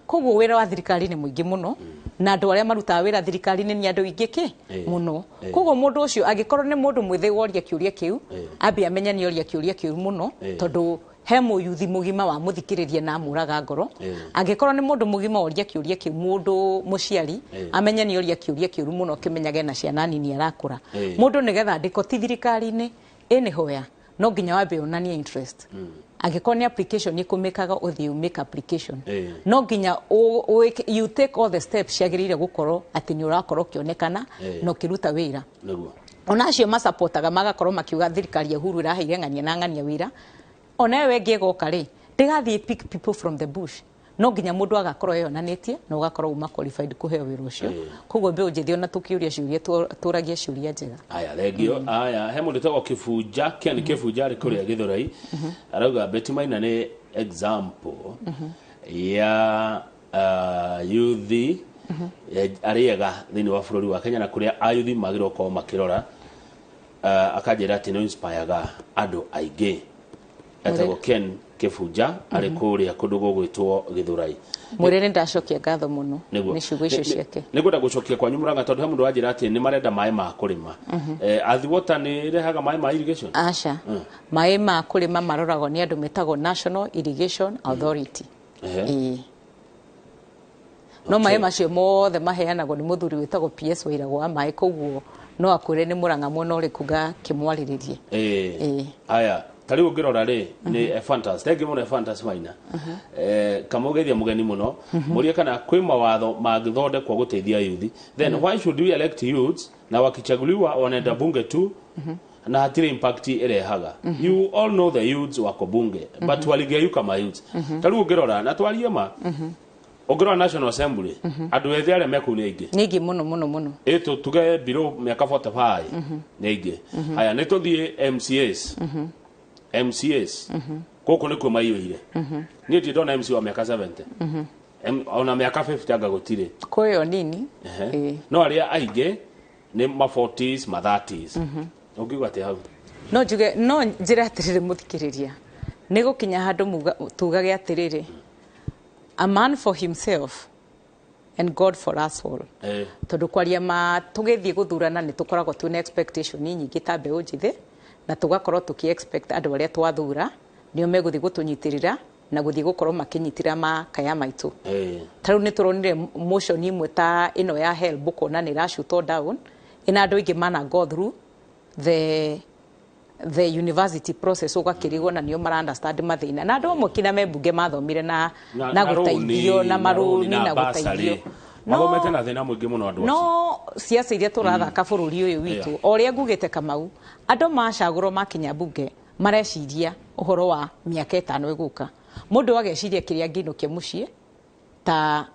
Koguo wĩra wa thirikari nĩ mũingĩ mũno, na andũ arĩa marutaga wĩra thirikari-inĩ nĩ andũ aingĩ kĩ mũno. Koguo mũndũ ũcio angĩkorwo nĩ mũndũ mwĩthĩ woria kĩũria kĩu, ambe amenye nĩ oria kĩũria kĩu mũno, tondũ he mũyuthi mũgima wa mũthikĩrĩria na amũraga ngoro. Angĩkorwo nĩ mũndũ mũgima woria kĩũria kĩu, mũndũ mũciari amenye nĩ oria kĩũria kĩũru mũno, kĩmenyage na ciana nini arakũra. Mũndũ nĩgetha andĩkwo ti thirikari-inĩ ĩnĩhoya, no nginya wambe onanie interest. Angĩkorwo nĩ application ĩkũmĩkaga, ũthiĩ make application, no nginya you take all the steps ciagĩrĩire gũkorwo atĩ nĩ ũrakorwo ũkĩonekana na ũkĩruta wĩra. Ona acio masapotaga magakorwo makiuga thirikari ya Uhuru ĩraheire ng'ania na ng'ania wĩra, ona ĩyo ĩngĩ ĩgoka rĩ, ndĩgathiĩ pick people from the bush. No nginya mũndũ agakorwo eyonanĩtie na ũgakorwo uma qualified kũheo wĩra ũcio. Koguo mbeũ njĩthĩ ona tũkĩũria ciũria, tũragie ciũria njega. Aya, thengio. Aya, he mũndũ wĩtagwo Kĩbunja Ken Kĩbunja arĩ kũrĩa Gĩthũrai, arauga Betty Maina nĩ example ya yuthi arĩ ega thĩinĩ wa bũrũri wa Kenya na kũrĩa ayuthi magĩrĩirwo gũkorwo makĩrora. Akanjĩra atĩ nĩ inspireaga andũ aingĩ. Etagwo Ken Kĩbunja, arĩ kũrĩa kũndũ gũgwĩtwo Gĩthũrai. Mwĩre nĩ ndacokia ngatho mũno nĩ ciugo icio ciake. Nĩ ngwenda gũcokia kwanyu Mũrang'a, tondũ he mũndũ wanjĩra atĩ nĩ marenda maĩ ma kũrĩma. Athi Water nĩ ĩrehaga maĩ ma irrigation? Aca, maĩ ma kũrĩma maroragwo nĩ andũ metagwo National Irrigation Authority. Ĩĩ. No maĩ macio mothe maheanagwo nĩ mũthuri wĩtagwo PS Wairagũ wa maĩ, koguo no akwĩre nĩ Mũrang'a mwena ũrĩkũ ngakĩmwarĩrĩrie. Aya, ta rĩu ũngĩrora rĩ, nĩ Ephantus, thengi mũno Ephantus Maina. Kamũgeithia mũgeni mũno, mũrie kana kwĩ mawatho mangĩthondekwo gũteithia youth. Then why should we elect youths na wakichaguliwa wanaenda bunge tu na hatirĩ impact ĩrehaga? You all know the youths wako bunge, but waligeuka ma youths. Ta rĩu ũngĩrora na twarie ma, Ũngĩrora National Assembly, andũ ethĩ arĩa me kũu nĩ aingĩ. Nĩ aingĩ mũno mũno mũno. Ĩ tuge below mĩaka 45 nĩ aingĩ. Haya, nĩ tũthiĩ MCAs. MCAs gũkũ nĩkuo maiyũire. Niĩ ndirĩ ndona MC wa mĩaka 70. Ona mĩaka 50 anga gũtirĩ. Kwĩyo nini. Ehe. Ĩĩ. No arĩa aingĩ nĩ ma 40s, ma 30s. Ũngiuga atĩa hau? No njuge, no njĩre atĩrĩrĩ mũthikĩrĩria, nĩ gũkinya handũ tugage atĩrĩrĩ, a man for himself and God for us all. Tondũ kwaria ma tũgĩthiĩ gũthurana nĩ tũkoragwo twĩna expectation nyingĩ ta mbeũ njĩthĩ, na tũgakorwo tũkĩ expect andũ arĩa twathura nĩo megũthiĩ gũtũnyitĩrĩra na gũthiĩ gũkorwo makĩnyitĩrĩra makaya maitũ. Ta rĩu nĩ tũronire motion imwe ta ĩno ya HELB ũkona nĩ ĩracutwo down, ĩna andũ aingĩ mana go through the university process, ũgakĩrigwo na nĩo mara understand mathĩna, na andũ amwe kinya me mbunge mathomire na na gũteithio na marũni na gũteithio. Mathomete na thĩna mũingĩ mũno andũ acio. No siasa iria tũrathaka bũrũri ũyũ witũ, o ũrĩa ngugĩte Kamau, andũ macagũrwo makinya mbunge mareciria ũhoro wa mĩaka 5 ĩgũka. Mũndũ ageciria kĩrĩa angĩinũkia mũciĩ ta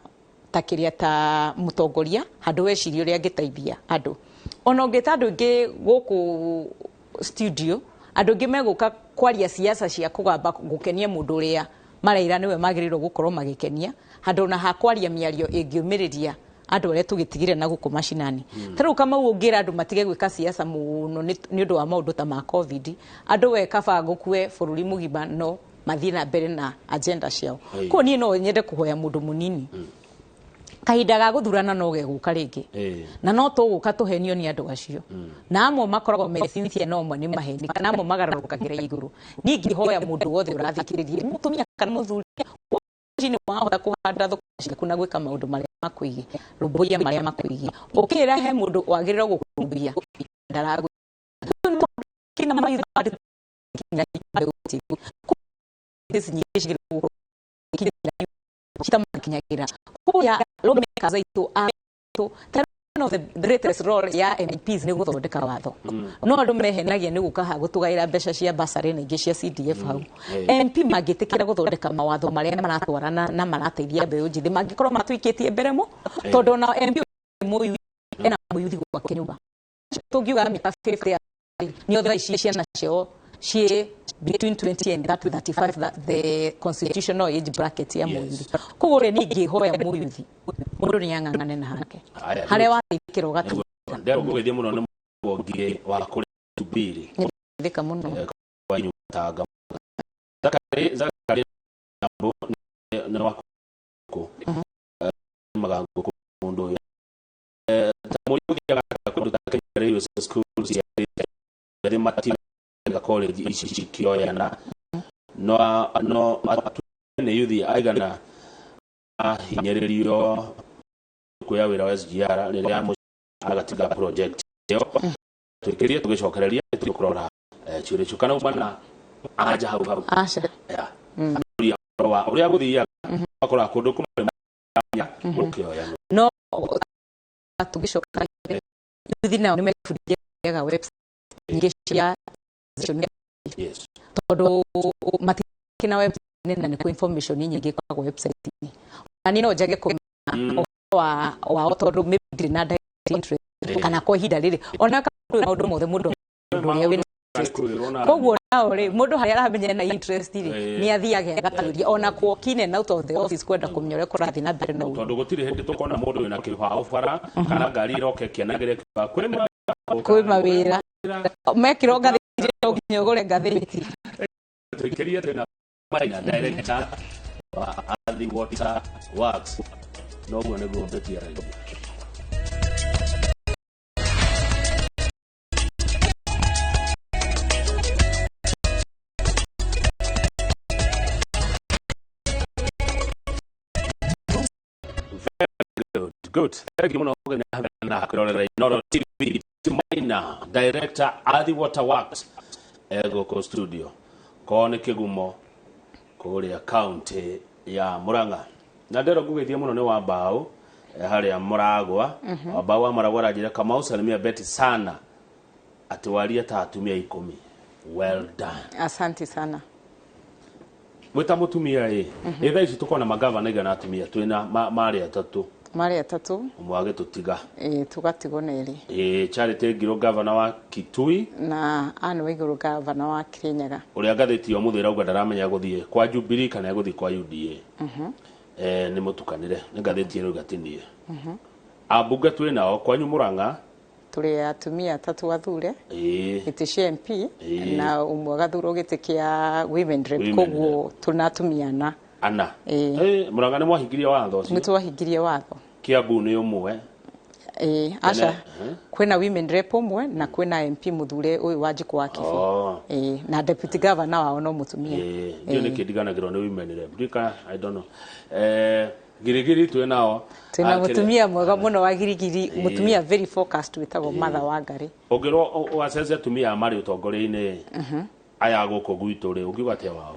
kĩrĩa ta mũtongoria, handũ weciria ũrĩa angĩteithia andũ. Ona ũngĩta andũ aingĩ gũkũ studio, andũ aingĩ megũka kwaria siasa cia kũgamba gũkenia mũndũ ũrĩa mareira nĩwe magĩrĩirwo gũkorwo magĩkenia, handũ ona ha kwaria mĩario ĩngĩũmĩrĩria andũ arĩa tũgĩtigire na gũkũ macinani. Ta rĩu Kamau, ũngĩra andũ matige gwĩka siasa mũno nĩ ũndũ wa maũndũ ta ma COVID, andũ we kaba gũkue bũrũri mũgima no mathiĩ na mbere na agenda ciao. Koguo niĩ no nyende kũhoya mũndũ mũnini, kahinda ga gũthurana no gegũka rĩngĩ, na no tũgũka tũhenio nĩ andũ acio, na amwe makoragwo me sincere, no amwe nĩ maheni, kana amwe magarũrũkagĩra igũrũ. Niĩ ingĩhoya mũndũ wothe ũrathikĩrĩria, mũtumia kana mũthuri, nĩ wahota kũhanda thũkũma ciaku na gwĩka maũndũ marĩa makwĩgiĩ, rũmbũiya marĩa makwĩgiĩ. Ũkĩra he mũndũ wagĩrĩirwo gũkũrũmbũiya, ndaragwĩra. Kina maitho kinya nyingĩ ciagĩrĩirwo gũkorwo citamakinyagĩra kũrĩa lawmakers aitũ aitũ. One of the greatest role ya MPs nĩ gũthondeka watho, no andũ mehenagia nĩ gũka ha gũtũgaĩra mbeca cia basarĩ na ingĩ cia CDF hau. MP mangĩtĩkĩra gũthondeka mawatho marĩa maratwarana na marateithia mbeũ njĩthĩ, mangĩkorwo matũikĩtie mbere mo, tondũ ona MP mũyuthi ena mũyuthi gwake nyũmba, tũngiuga mĩaka 50 nĩo thaa ici ciana ciao ciĩ between 20 and 30, 35, that the constitutional age bracket ya mũyuthi. Koguo rĩ, niĩ ingĩhoya mũyuthi, mũndũ nĩ ang'ang'ane na hake Haya, harĩa wateithĩkĩra ũgateithĩka. Ndero ngũgeithie mũno nĩ mũgongire wa kũrĩa Tubiri. Thĩka mũno. Wa Tanga. Zakari Zakari Nambo nĩ wa kũ magango mũndũ ũyũ. Ta mũriũ ũthiaga kũndũ ta Kenya Railways School cia thĩ matinga college ici cikĩoyana, no atue nĩ yuthi aigana ahinyĩrĩrio kuoya wĩra wa SGR rĩrĩa agatiga project ĩyo. Twĩkĩrie tũgĩcokereria tũkũrora ciũria icio kana uma na anja hau hau. Aca. Yeah. Ũrĩa wa ũrĩa gũthiaga ũgakora kũndũ kũmwe gũkĩoyanwo. No tũgĩcoka, yuthi nao nĩ mebundithia kũrĩaga website nyingĩ cia tondũ matikĩ na website na nĩ kwĩ information nyingĩ ĩkoragwo website-inĩ. Na niĩ no njage kũmenya ũhoro wao tondũ maybe ndirĩ na direct interest kana kwa ihinda rĩrĩ ona maũndũ mothe mũndũ ũrĩa wĩna interest. Koguo nao rĩ, mũndũ harĩa aramenya ena interest rĩ, nĩ athiaga agatuĩria ona kũ in and out of the office kwenda kũmenya ũrĩa kũrathiĩ na mbere na ũguo. Tondũ gũtirĩ hĩndĩ tũkona mũndũ wĩna kĩbaũ bara kana ngari ĩroka ĩkĩanagĩrĩra kĩbaũ kwĩ kwĩ mawĩra mekĩrwo ngathĩti, no nginya ũgũre ngathĩti. Tũikĩrie twĩna Maina, director wa Athi Water Works, noguo nĩguo Betty aragia. Good, good. Thank you mũno na kwĩrorera Inooro TV. Maina, director Athi Water Works, egũkũ studio ko nĩ kĩgumo kũrĩa county ya Murang'a. Na ndero ngũgeithie mũno nĩ wa mbaũ harĩa Mũragwa. Wa mbaũ wa Mũragwa aranjĩra, "Kamau, salimia Betty sana, atĩ waria ta atumia 10. Well done." Asante sana. Mwĩ ta mũtumia ĩ, ĩ thaa ici tũkona magavana igana atumia twĩna marĩ atatũ. Marĩ atatũ. Ũmwe agĩtũtiga. Ĩ, tũgatigwo na erĩ. Ĩ, Charity Ngiro, gavana wa Kitui, na Anne Waigũrũ, gavana wa Kirinyaga. Ũrĩa ngathĩti ya ũmũthĩ ĩrauga ndaramenya gũthiĩ kwa Jubilee kana egũthiĩ kwa UDA. Nĩ mũtukanĩre nĩ ngathĩti ĩrauga ti niĩ. Ambunge twĩ nao kwanyu Mũrang'a. Tũrĩ atumia atatũ athure gĩtĩ cia MP na ũmwe agathurwo gĩtĩ kĩa women rep. Women. Koguo tũna atumia ana. Ana. Ĩĩ. Mũrang'a nĩ mwahingirie watho nĩ ũcio? Twahingirie watho. Kiambu nĩ ũmwe. Ĩĩ, aca, kwĩna women rep ũmwe na kwĩna MP mũthure ũyũ wa Njikũ wa Kibi. Ĩĩ, na deputy governor wao no mũtumia. Ĩĩ, ndiũ nĩkĩ ndiganagĩrwo nĩ women rep. Ndika, I don't know. Girigiri twĩ nao. Twĩna Ah, mũtumia mwega mũno wa Girigiri, mũtumia very focused wĩtagwo Martha Wangari. Ũngĩrwo wacenjia atumia marĩ ũtongoria-inĩ aya gũkũ gwitũ rĩ, ũngiuga atĩa wao?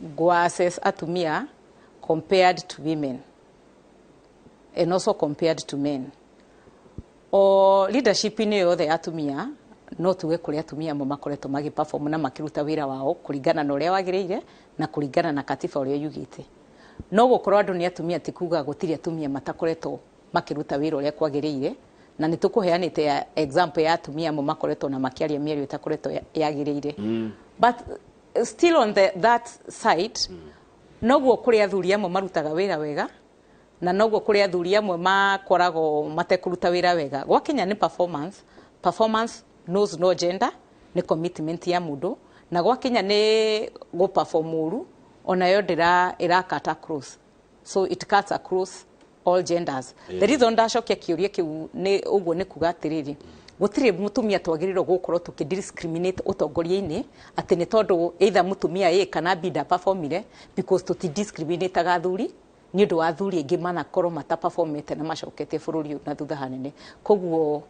Ngwa assess atumia compared to women and also compared to men. O leadership-inĩ yothe ya atumia, no tuge kũrĩ atumia amwe makoretwo magĩ perform na makĩruta wĩra wao kũringana na ũrĩa wagĩrĩire na kũringana na katiba ũrĩa yugĩte. No gũkorwo andũ nĩ atumia ti kuga gũtirĩ atumia matakoretwo makĩruta wĩra ũrĩa kwagĩrĩire, na nĩ tũkũheanĩte ya example ya atumia amwe makoretwo na makĩaria mĩario ĩtakoretwo yagĩrĩire. But still on that side, noguo kũrĩ athuri amwe marutaga wĩra wega na noguo kũrĩ athuri amwe makoragwo matekũruta wĩra wega. Gwakinya nĩ performance, performance knows no gender, nĩ commitment ya mũndũ, na gwakinya nĩ gũ perform ũru, onayo ndĩra ĩra cut across, so it cuts across all genders. The reason ndacokia kĩũria kĩu nĩ ũguo nĩ kuga atĩrĩrĩ, gũtirĩ mũtumia twagĩrĩirwo gũkorwo tũkĩ discriminate ũtongoria-inĩ atĩ nĩ tondũ either mũtumia A kana B ndaperformire, because tũti discriminataga athuri nĩ ũndũ wa athuri aingĩ manakorwo mataperformete na macoketie bũrũri ũyũ na thutha hanene. Koguo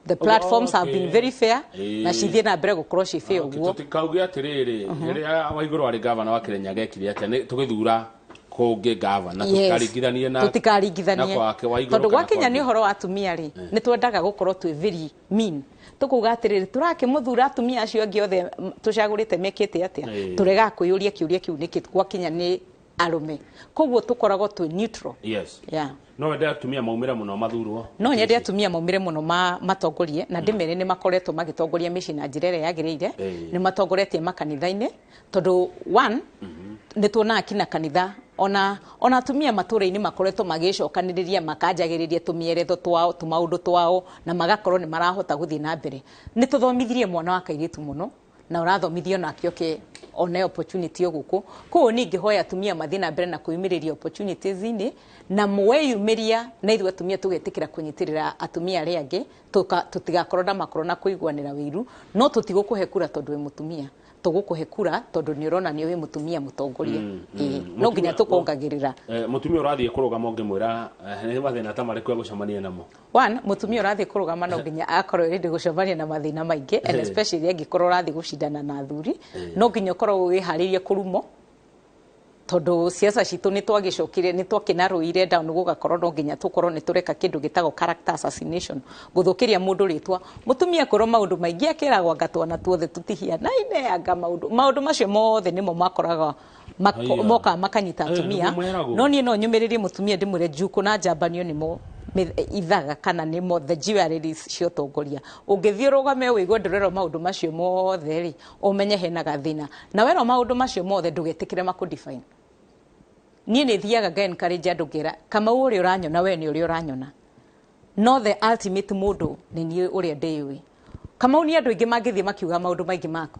the platforms have been very fair na cithiĩ na mbere gũkorwo ci fair ũguo. Tũtikauge atĩrĩrĩ, rĩrĩa Waigũrũ arĩ gavana wa Kĩrĩnyaga ekire atĩa, nĩ tũgĩthura kũngĩ gavana tũtikaringithanie na tũtikaringithanie na kwake Waigũrũ tondũ kana gwakinya kwa nĩ ũhoro wa atumia rĩ, nĩ twendaga gũkorwo twĩ very mean, tũkuga atĩrĩrĩ, tũrakĩmũthura atumia acio angĩ othe tũcagũrĩte mekĩte atĩa? Tũregaga kwĩyũria kĩũria kĩu nĩkĩ gwakinya nĩ arũme? Koguo tũkoragwo twĩ neutral. Yeah. No wende atumia maumĩre mũno mathurwo? No nyende atumia maumĩre mũno matongorie na ndĩmere nĩ makoretwo magĩtongoria mĩciĩ na njĩra ĩrĩa yagĩrĩire. Nĩ matongoretie makanitha-inĩ, tondũ one nĩ tuonaga kinya kanitha ona atumia matũra-inĩ makoretwo magĩcokanĩrĩria, makanjagĩrĩria tũmĩeretho twao, tũmaũndũ twao, na magakorwo nĩ marahota gũthiĩ na mbere. Nĩ tũthomithirie mwana wa kairĩtu mũno na ũrathomithio nake oke one opportunity o gũkũ. Koguo niĩ ingĩhoya atumia mathiĩ na mbere na kwĩyumĩrĩria opportunities-inĩ na mweyumĩria, na ithuĩ atumia tũgetĩkĩra kũnyitĩrĩra atumia arĩa angĩ, tũtigakorwo na makorwo na kũiguanĩra wĩiru. No tũtigũkũhe kura tondũ wĩ mũtumia, tũgũkũhe kura tondũ nĩ ũronania wĩ mũtumia mũtongoria. Ĩĩ, no nginya tũkongagĩrĩra. Mũtumia ũrathiĩ kũrũgama ũngĩmwĩra nĩ mathĩna ta marĩkũ egũcemania namo? One, mũtumia ũrathiĩ kũrũgama no nginya akorwo ready gũcemania na mathĩna maingĩ, and especially angĩkorwo ũrathiĩ gũcindana na athuri, no nginya ũkorwo wĩharĩirie kũrumwo, tondũ siasa citũ nĩ twagĩcokire nĩ twakĩnarũire down, gũgakorwo no nginya tũkorwo nĩ tũreka kĩndũ gĩtagwo character assassination, gũthũkĩria mũndũ rĩtwa. Mũtumia kwĩrwo maũndũ maingĩ, akĩragwo anga twana tuothe tũtihianaine, anga maũndũ macio mothe nĩmo makoraga Haiya. mokaga makanyita atumia. Nĩguo meragwo. No niĩ no nyũmĩrĩrie mũtumia ndĩmwĩre njukũ na njambanio nĩmo ithaga kana nĩmo the jewelries cia ũtongoria. Ũngĩthiĩ ũrũgame ũigue ndũrerwo maũndũ macio mothe rĩ, ũmenye hena gathĩna. Na werwo maũndũ macio mothe, ndũgetĩkĩre makũ define. Niĩ nĩ thiaga nga encourage andũ ngera Kamau, ũrĩa ũranyona we nĩ ũrĩa ũranyona, no the ultimate mũndũ nĩ niĩ ũrĩa ndĩyũĩ. Kamau, nĩ andũ aingĩ mangĩthiĩ makiuga maũndũ maingĩ maku,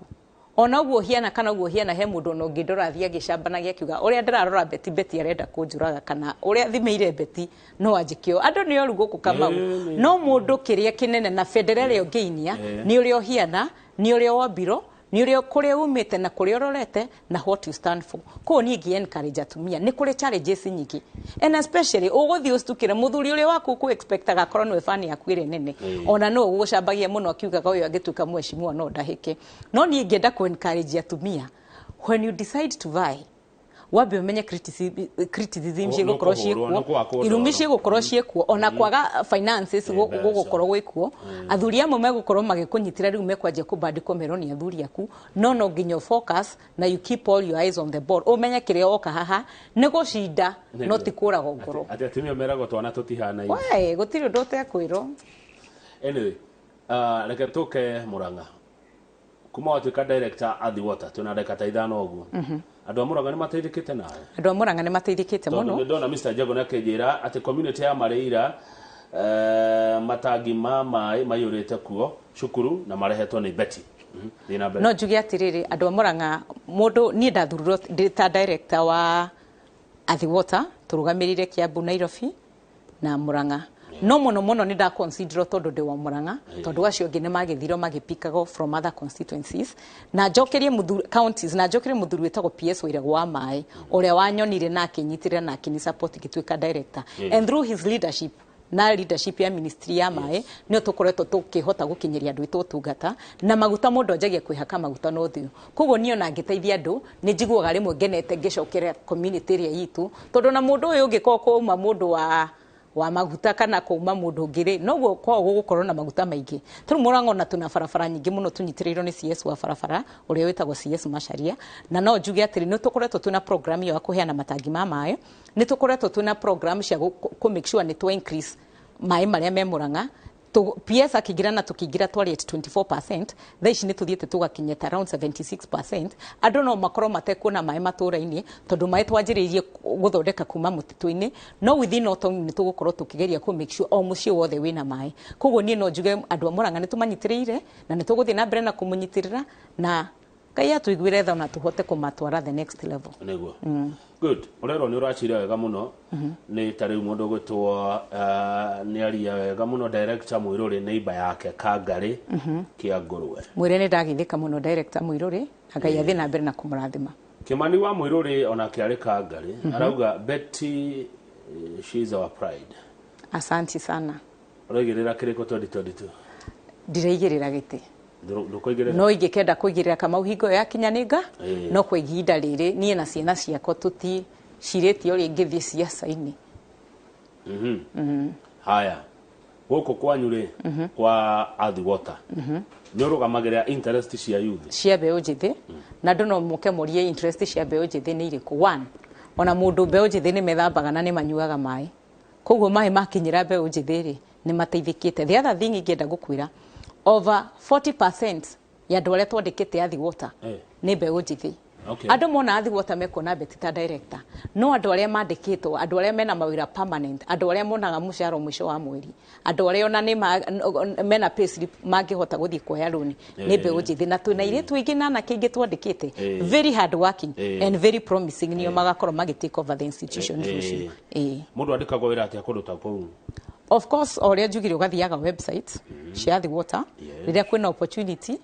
ona ũguo hiana kana ũguo hiana, he mũndũ ona ũngĩ ndũrathiĩ agĩcambanagia akiuga ũrĩa ndĩrarora Beti, Beti arenda kũnjũraga, kana ũrĩa thimĩire Beti no anjĩke ũũ. Andũ nĩ oru gũkũ, Kamau. No mũndũ kĩrĩa kĩnene na bendera ĩrĩa ũngĩinia nĩ ũrĩa ũhiana, nĩ ũrĩa wombirwo, nĩ ũrĩa kũrĩa umĩte na kũrĩa ũrorete na what you stand for. Koguo niĩ ingĩ encourage atumia, nĩ kũrĩ challenges nyingĩ, and especially ũgũthiĩ ũcitukĩre mũthuri ũrĩa waku kũ expectaga akorwo nĩwe fan yaku ĩrĩa nene, ona no ũgũcambagia mũno akiugaga ũyũ angĩtuĩka mheshimiwa no ndahĩke. No niĩ ingĩenda kũ encourage atumia, when you decide to vie, Wambe ũmenye criticism Nĩ cigũkorwo ũkũhũrwo, nĩ ũkwakwo ciĩkuo, irumi ndoro. cigũkorwo ciĩkuo, ona kwaga finances Mbeca. gũgũkorwo gwĩkuo. Athuri amwe megũkorwo magĩkũnyitĩra, rĩu mekwanjia kũbandĩkwo merwo nĩ athuri aku, no nginya focus na you keep all your eyes on the ball, ũmenye kĩrĩa woka haha nĩ gũcinda, no ti kũragwo ngoro. Atĩ atumia meragwo twana tũtihanaine. We, gũtirĩ ũndũ ũtekwĩrwo. Anyway, reke tũke Murang'a. Kuma watuĩka director Athi Water, twĩna ndagĩka ta 5 ũguo, andũ a Murang'a nĩ mateithĩkĩte nawe? Andũ a Murang'a nĩ mateithĩkĩte tondũ mũno. Nĩ ndona Mr. Jago nĩ akĩnjĩra atĩ community ya Mareira, matangi ma maĩ maiyũrĩte kuo cukuru na marehetwo nĩ Betty. Thiĩ na mbere. No njuge atĩrĩrĩ, andũ a Murang'a, mũndũ niĩ ndathurirwo ndĩ ta director wa Athi Water tũrũgamĩrĩire Kiambu, Nairobi na Murang'a, no mũno mũno nĩ ndaconsiderwo tondũ ndĩ wa Murang'a, tondũ acio angĩ nĩ magĩthirwo magĩpikagwo from other constituencies na njokerie mũthuri counties, na njokerie mũthuri wĩtagwo PS Wairagũ wa maĩ, ũrĩa wanyonire na akĩnyitĩrĩra na akĩni support ngĩtuĩka director. And through his leadership na leadership ya ministry ya maĩ, nĩo tũkoretwo tũkĩhota gũkinyĩria andũ aitũ ũtungata na maguta. Mũndũ anjagia kwĩhaka maguta na ũthiũ, koguo niĩ ona ngĩteithia andũ nĩ njiguaga rĩmwe ngenete ngĩcokera community ĩrĩa itũ, tondũ na mũndũ ũyũ ũngĩ ko kuma mũndũ wa maguta kana kuma mũndũ ũngĩ rĩ, noguo kwao gũgũkorwo na maguta maingĩ. Tarĩu Mũrang'a ona tũna barabara nyingĩ mũno tũnyitĩrĩirwo nĩ CS wa barabara ũrĩa wĩtagwo CS Macharia, na no njuge atĩrĩ, nĩ tũkoretwo twĩna program ĩyo ya kũheana matangi ma maĩ, nĩ tũkoretwo twĩna program cia kũ make sure nĩ twa increase maĩ marĩa me Mũrang'a. PS akĩingĩra na tũkĩingĩra twarĩ at 24%, thaa ici nĩ tũthiĩte tũgakinyia ta around 76%. Andũ no makorwo matekuona maĩ matũra-inĩ tondũ maĩ twanjĩrĩirie gũthondeka kuma mũtitũ-inĩ, no within autumn nĩ tũgũkorwo tũkĩgeria kũ make sure o mũciĩ wothe wĩna maĩ. Koguo niĩ no njuge andũ a Mũrang'a nĩ tũmanyitĩrĩire na nĩ tũgũthiĩ na mbere na kũmũnyitĩrĩra, na Ngai atũiguĩre tha na tũhote kũmatwara the next level. Nĩguo, good. Ũrerwo nĩ ũracira wega mũno, nĩ ta rĩu mũndũ ũgwĩtwo nĩ aria wega mũno, director Mũirũrĩ, neighbor yake Kangarĩ kĩa ngũrwe. Mwĩre nĩ ndagithĩka mũno director Mũirũrĩ, na Ngai athiĩ na mbere na kũmũrathima. Kĩmani wa Mũirũrĩ onake arĩ Kangarĩ, arauga Betty, she is our pride. Asanti sana. Ũraigĩrĩra kĩrĩkũ 2022? Ndiraigĩrĩra gĩtĩ. Ndũkũigĩrĩra? No ingĩkenda kũigĩrĩra Kamau hingo ĩyo yakinya nĩnga, no kwa ihinda rĩrĩ niĩ na ciana ciakwa tũti cirĩtie ũrĩa ingĩthiĩ ciaca-inĩ. Haya, gũkũ kwanyu rĩ, kwa Athi Water, nĩ ũrũgamagĩrĩra interest cia youth? Cia mbeũ njĩthĩ, na andũ no moke morie interest cia mbeũ njĩthĩ nĩ irĩkũ. One, ona mũndũ mbeũ njĩthĩ nĩ methambaga na nĩ manyuaga maĩ, koguo maĩ makinyĩra mbeũ njĩthĩ rĩ, nĩ mateithĩkĩte. The other thing ingĩenda gũkwĩra, over 40% ya andũ arĩa twandĩkĩte Athi Water nĩ mbeũ njĩthĩ. Andũ mona Athi Water mekuona Betty ta director, no andũ arĩa mandĩkĩtwo, andũ arĩa mena mawĩra permanent, andũ arĩa monaga mũcara mũico wa mweri, andũ arĩa ona nĩ mena payslip mangĩhota gũthiĩ kuoya loan, nĩ mbeũ njĩthĩ, na twĩna airĩtu aingĩ na anake aingĩ twandĩkĩte, very hard working and very promising, nĩo magakorwo magĩ take over the institution rũciũ. Mũndũ andĩkagwo wĩra atĩa kũndũ ta kũu? Of course, o ũrĩa njugire, ũgathiaga website cia Athi Water. Rĩrĩa kwĩna opportunity,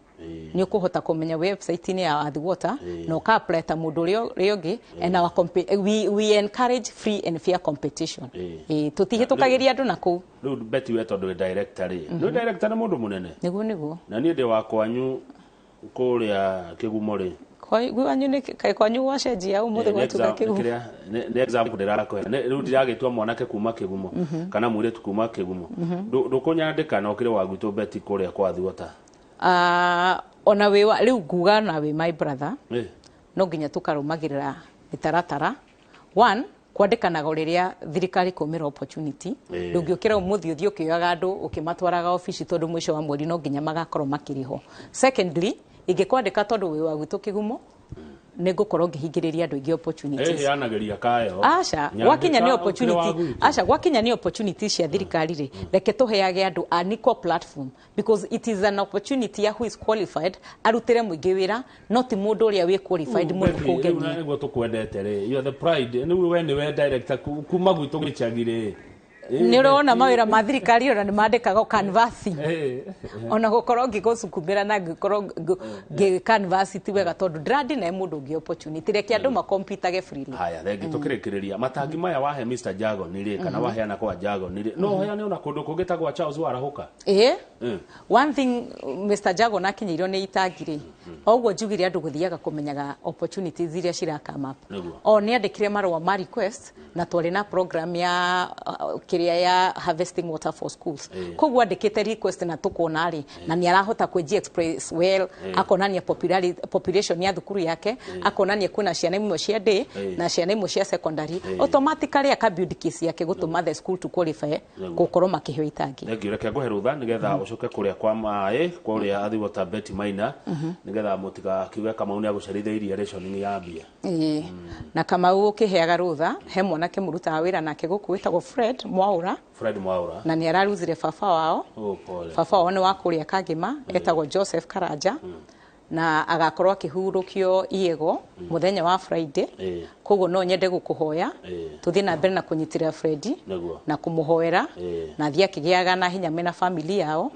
nĩ ũkũhota kũmenya website-inĩ ya Athi Water na ũka apply ta mũndũ ũrĩa ũngĩ. And we encourage free and fair competition. Tũtihĩtũkagĩria andũ na kũu. Rĩu Betty, we tondũ wĩ director rĩ, nĩ director, nĩ mũndũ mũnene. Nĩguo. Na niĩ ndĩ wa kwanyu kũrĩa Kĩgumo rĩ. Kwanyu nĩ kaĩ kwanyu gwacenjia ũmũthĩ gwatuĩka Kĩgumo? Nĩ example ndĩrakũhe. Rĩu ndiragĩtua mwanake kuma Kĩgumo kana mũirĩtu kuma Kĩgumo. Ndũkũnyandĩka na ũkĩrĩ wa gwitũ Betty kũrĩa kwa Athi Water? Ah, ona wĩ wa rĩu nguga na wĩ my brother, no nginya tũkarũmagĩrĩra mĩtaratara. One, kwandĩkanaga rĩrĩa thirikari kũmĩra opportunity. Ndũngĩũkĩra ũmũthĩ ũthiĩ ũkĩoyaga andũ ũkĩmatwaraga obici, tondũ mũico wa mweri no nginya magakorwo makĩrĩhwo. Secondly, ingĩkwandĩka tondũ wĩ wa gwitũ Kĩgumo, nĩ ngũkorwo ngĩhingĩrĩria andũ aingĩ opportunities. Ĩheanagĩria kayo. Aca. Nyandĩka Gwakinya nĩ ũkĩrĩ wa opportunity gwitũ. Aca, gwakinya nĩ opportunity cia thirikari rĩ, reke tũheage andũ an equal platform, because it is an opportunity ya who is qualified arutĩre mũingĩ wĩra, no ti mũndũ ũrĩa wĩ qualified mũno Betty, rĩu kũngenia. Na nĩguo tũkwendete rĩ, you are the pride. Rĩu we nĩwe director kuma gwitũ gĩcagi rĩ. Nĩ ũrona mawĩra ma thirikari ona nĩ mandĩkaga canvassing. Ona gũkorwo ngĩgũcukumĩra na ngĩkorwo ngĩ canvass ti wega tondũ ndĩrandinae mũndũ ũngĩ opportunity. Reke andũ makompitage freely. Haya, thengi tũkĩrĩkĩrĩria matangi maya wahe Mr. Jagon rĩ, kana waheana kwa Jagon rĩ, no ũheane ona kũndũ kũngĩ ta gwa Charles Warahũka? Ĩĩ. One thing Mr. Jagon akinyĩirwo nĩ itangi rĩ, oguo njugire andũ gũthiaga kũmenyaga opportunities iria cira come up. O nĩ andĩkire marũa ma request na twarĩ na program ya kĩrĩa ya harvesting water for schools. Koguo andĩkĩte request na tũkona rĩ, na nĩ arahota kwĩji express well, akonania population ya thukuru yake, akonania kwĩna ciana imwe cia day na ciana imwe cia secondary, automatically aka build case yake gũtũma the school to qualify gũkorwo makĩheo itangi. Thengiũ, reke ngũhe rũtha nĩgetha ũcoke kũrĩa kwa maĩ kũrĩa athiĩ ta Betty Maina, nĩgetha mũtigakiuge Kamau nĩ agũcerithĩirie rationing ya mbia. Ĩĩ. Na Kamau ũkĩheaga rũtha, he mwanake mũrutaga wĩra nake gũkũ wĩtagwo Fred Mwaũra. Fred Mwaũra. Na nĩ araruzire baba wao. Oh, pole. Baba wao nĩ wa kũrĩa Kangema, etagwo Joseph Karanja. Na agakorwo akĩhurũkio Iego mũthenya wa Friday. Koguo no nyende gũkũhoya tũthiĩ na mbere na kũnyitĩrĩra Fred na kũmũhoera na athiĩ akĩgĩaga na hinya mena family yao.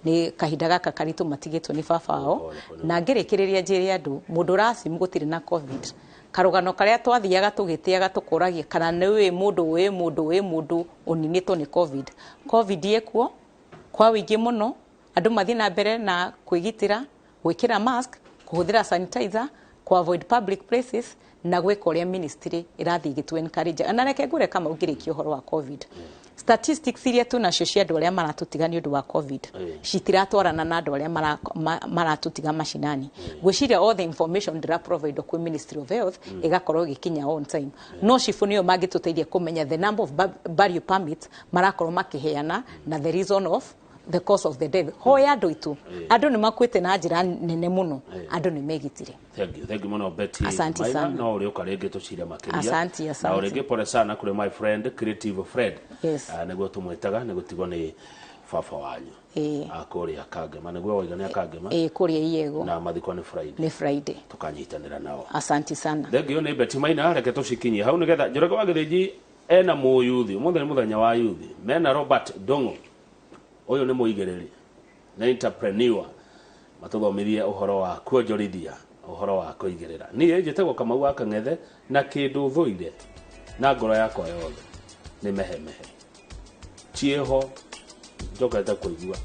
Nĩ kahinda gaka karitũ matigĩtwo nĩ baba wao. Na ngĩrĩkĩrĩria njĩre andũ, mũndũ ũracimu gũtirĩ na COVID. Karũgano karĩa twathiaga tũgĩtĩaga tũkũragia kana nĩ wĩ mũndũ wĩ mũndũ wĩ mũndũ ũninĩtwo nĩ COVID. COVID ĩkuo kwa wĩingĩ mũno, andũ mathiĩ na mbere na kwĩgitĩra, gwĩkĩra mask, kũhũthĩra sanitizer, ku avoid public places na gwĩka ũrĩa ministry ĩrathiĩ ĩgĩtũ encourage. Na reke ngũre kama ũngĩrĩkia ũhoro wa COVID. Statistics iria twĩnacio cia andũ arĩa maratũtiga nĩ ũndũ wa COVID citiratwarana na andũ arĩa maratũtiga macinani. Ngwĩciria all the information ndĩra provide kwĩ Ministry of Health ĩgakorwo ĩgĩkinya on time. No cibũ nĩo mangĩtũteithia kũmenya the number of burial permits marakorwo makĩheana na the reason of the cause of the death. Hoya andũ aitũ, andũ nĩ makuĩte na njĩra nene mũno, andũ nĩ megitire. Thank you mũno Betty. Asante Maina, sana. no ũrĩũka rĩngĩ tũcire makĩria. Asante, asante. Na ũrĩngĩ pole sana kũrĩ my friend Creative Fred. Yes. Nĩguo tũmwĩtaga nĩ gũtigwo nĩ baba wanyu. Kũrĩa Kangema, nĩguo waiga nĩ Kangema. Kũrĩa Iego. Na mathiko nĩ Friday. Nĩ Friday. Tũkanyitanĩra nao. Asante sana. Thank you nĩ Betty Maina, reke tũcikinyie hau nĩgetha Njoroge wa Gĩthĩnji ena mũyuthi, ũmũthĩ nĩ mũthenya wa yuthi. Mena Robert Ndung'u. Ũyũ nĩ mũigĩrĩri na entrepreneur, matũthomithie ũhoro wa kuonjorithia, ũhoro wa kũigĩrĩra. Niĩ njĩtagwo Kamau wa Kang'ethe na kĩndũ thũire na ngoro yakwa yothe nĩ mehemehe. Ciĩho njokete kũigua.